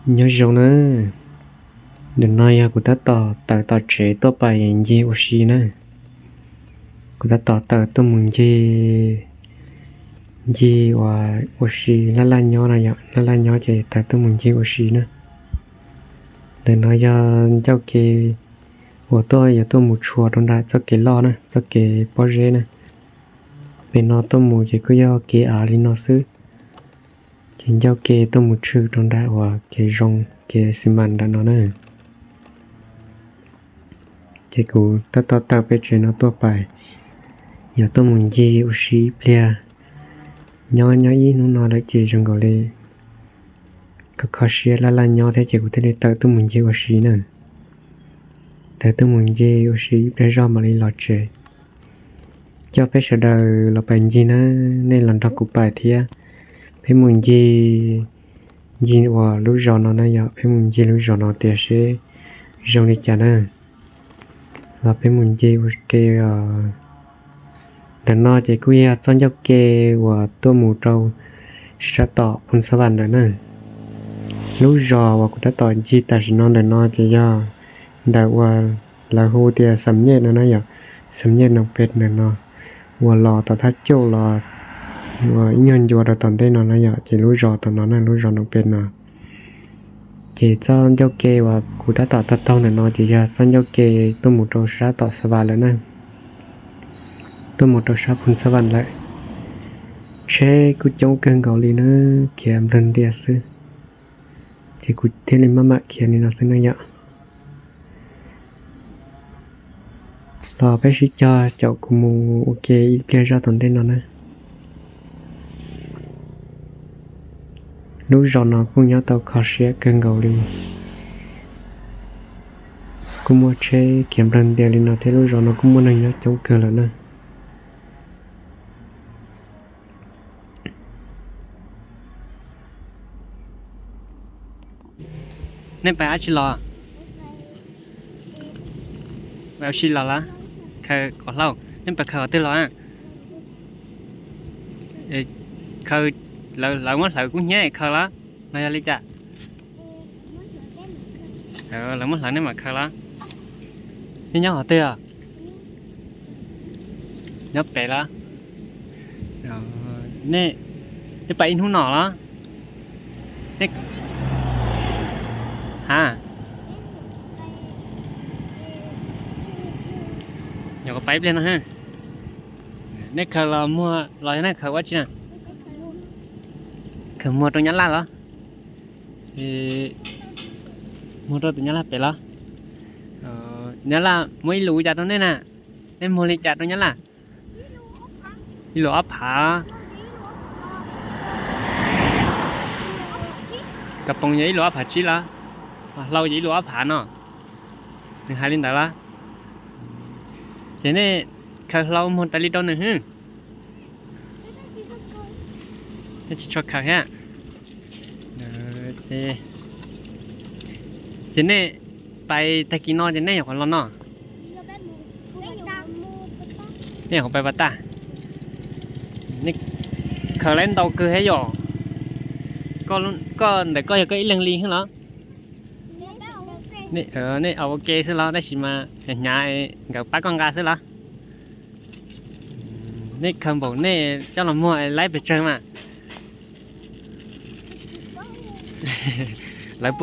Nyob zoo na, ntawm no yog kuv tab tom tawm tom tsev tuaj pais ncig ua si na. Kuv tab tom tawm tuaj mus ncig, ncig uas ua si laj laj nyob no yom, laj laj nyob ces tawm tuaj mus ncig ua si na. Ntawm no yog ncauj ke uas tuaj yuav tuaj mus tshua rau nram txoj kev loj na, txoj kev pob zeb na. Pem no tuaj mus ces kuj yog kev av li no xwb. Ces ncauj ke tuaj mus tshwm rau nram uas kev zoo, kev xi mas nram no na. Ces kuv tab tom tawm pem tsev no tuaj pais, yog tuaj mus ncig ua si ib pliag. Nyob nyob ib hnub no lawm ces zoo nkaus li kho kho siab laj laj nyob thiab ces kuv thiaj li tawm tuaj mus ncig ua si na. Tawm tuaj mus ncig ua si ib pliag zog mam li los tsev. Coj peb sawv daws los pais ncig na, nej los nrog kuv pais thiab. Peb mus ncig, ncig uas lub zos no na yom, peb mus ncig lub zos no tias seb zoo li cas na. Los peb mus ncig ua ke. Ntawm no ces kuj yog txoj ncauj ke uas tuaj mus rau sab tom Phoos Xab Vas ntawm na. Lub zos uas kuv tab tom ncig tam sim no ntawm no ces yog ntawm uas lawv hu tias Xam Nyej no na yom, Xam Nyej Noom Pes ntawm no, uas los tom thaj cauj los uas ib nyuag ncua rau tom ntej no na yom, ces lub zos tom no na, lub zos Noom Pes no. Ces txoj ncauj ke uas kuv tab tom taug taug ntawm no ces yog txoj ncauj ke tuaj mus rau sab tom Xab Vas lawm na, tuaj mus rau sab Phoos Xab Vas lawm. Tsheb kuj coob kawg nkaus li na, khiav nplawg ntias xwb. Ces kuv thiaj li maj mam khiav li no xwb na yom. Los peb sib cog caum kuv mus ua ke ib pliag zoj tom ntej no na. Lub zos no kuj nyob tau kho siab kawg nkaus li. Kuj muaj tsheb khiav nplawg ntias li no thiab, lub zos no kuj muaj neeg nyob coob kawg lawm na. Nej pais dab tsi los? Pais ua si los lawm? Khaws qos hlau. Nej pais khaws qhov twg los? Khaws, lawv muab hlawv kub hnyiab khaws los los yog li cas? Lawv muab hlawv nej mam khaws los? Nej nyob qhov twg os? Nyob pem los? Nej pais ib hnub no los? Ha, nyuam qhuav pais ib pliag no. Nej khaws los muag los yog nej khaws ua tsi na? Khaws muag rau nyab laj los? Muag rau tus nyab laj pem los? Nyab laj muab ib lus cas rau nej na? Nej muag li cas rau nyab laj? Ib lus ob phav. Kas poos yog ib lus ob phav tsib los? Hlau yog ib lus ob phav no? Nws hais li ntawd los? Ces nej khaws hlau muag tas li rau nws hwb. Nej tsis tshua khaws thiab. Ces nej pais tag kis no ces nej nyuam qhuav los no? Nej nyuam qhuav pais pas tag. Khaws lawv ntau kawg thiab yom? Koj ntawm koj yog koj ib leeg li xwb los? Nej ua ke xwb los tab sis mas hnyav hnyav nkawd pab koj nqa xwb los? Nej khaws npaum nej coj los muag laib pes tsawg mas? Lawv,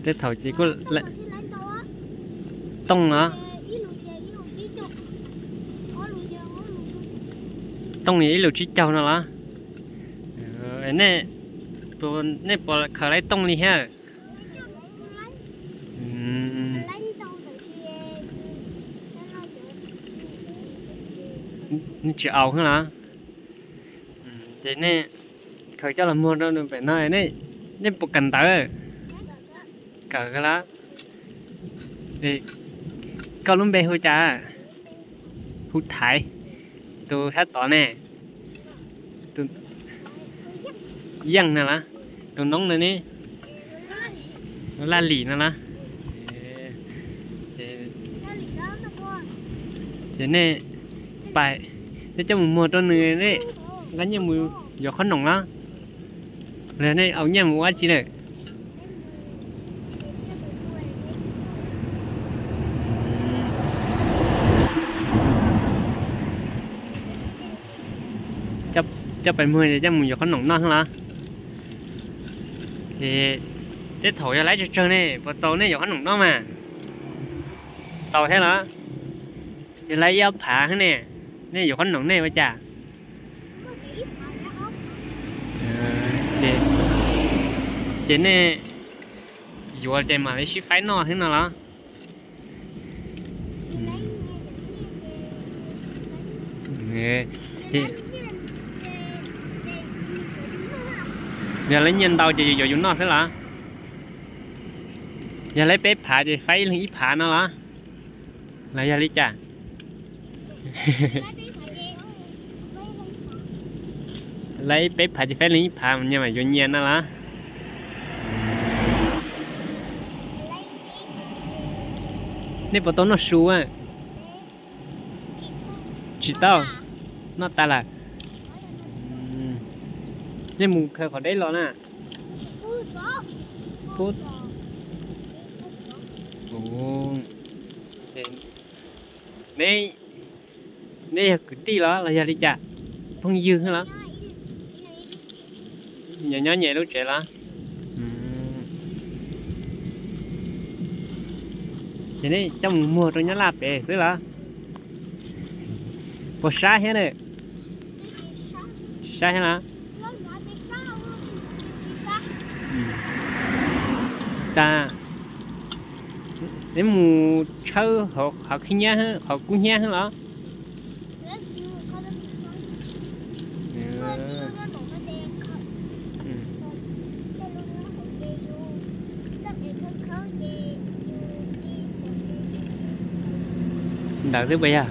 tej thaum ces kuj tooj no, tooj ib lus tsib caug no los? Nej, nej puas khaws laib tooj li thiab? Nej tsis au thiab los? Ces nej khaws coj los muag rau nws pem no, nej puas kawm ntawv? Kawm los? Koj lub npe hu cas? Hu Thaiv. Tus sab tod ne? Yeej no los? Tus noob no ne? Laj Lim no los? Ces nej pais, nej coj mus muag rau nws, nej Nqa nyiaj mus yuav qhob noom los? Los nej au nyiaj mus ua dab tsi lawm? Coj pais muag coj mus yuav qhob noom noj los? Tej thaum yog lawv tsawg tsawg ne, puas txaus nej yuav qhob noom noj mas? Txaus thiab los? Yog lawv ib ob phav xwb ne, nej yuav qhob noom nej ua cas? Ces nej yuav ces mam li sib faib noj xwb no los? Yog lawv nyiaj ntau ces yus yuav yus noj xwb los? Yog lawv peb phav ces faib leeg ib phav no los? Los yog li cas? Lawv peb phav ces faib leeg ib phav mas nyias mam yuav nyias no los? Nej puas tau noj su? Tsis tau. Noj tas lawm. Nej mus khaws qhov deb los na. Neb, neb yog kwv tij los los yog li cas? Phooj ywg los? Nyob nyob nyem lub tsev los? Ces nej coj mus muag rau nyob laj pem xwb los? Puas sab thiab na? Sab thiab los? Cas neb mus tshawb qhov khib nyiab, qhov kub hnyiab los? Ntawd xwb puas yog?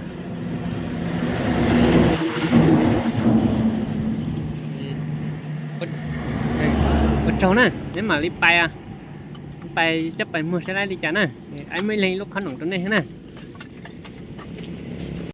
Ua tsaug na, neb mam li pais, pais coj pais muag saib li cas na. Muaj ib leeg ib lub qhob noom rau nej na.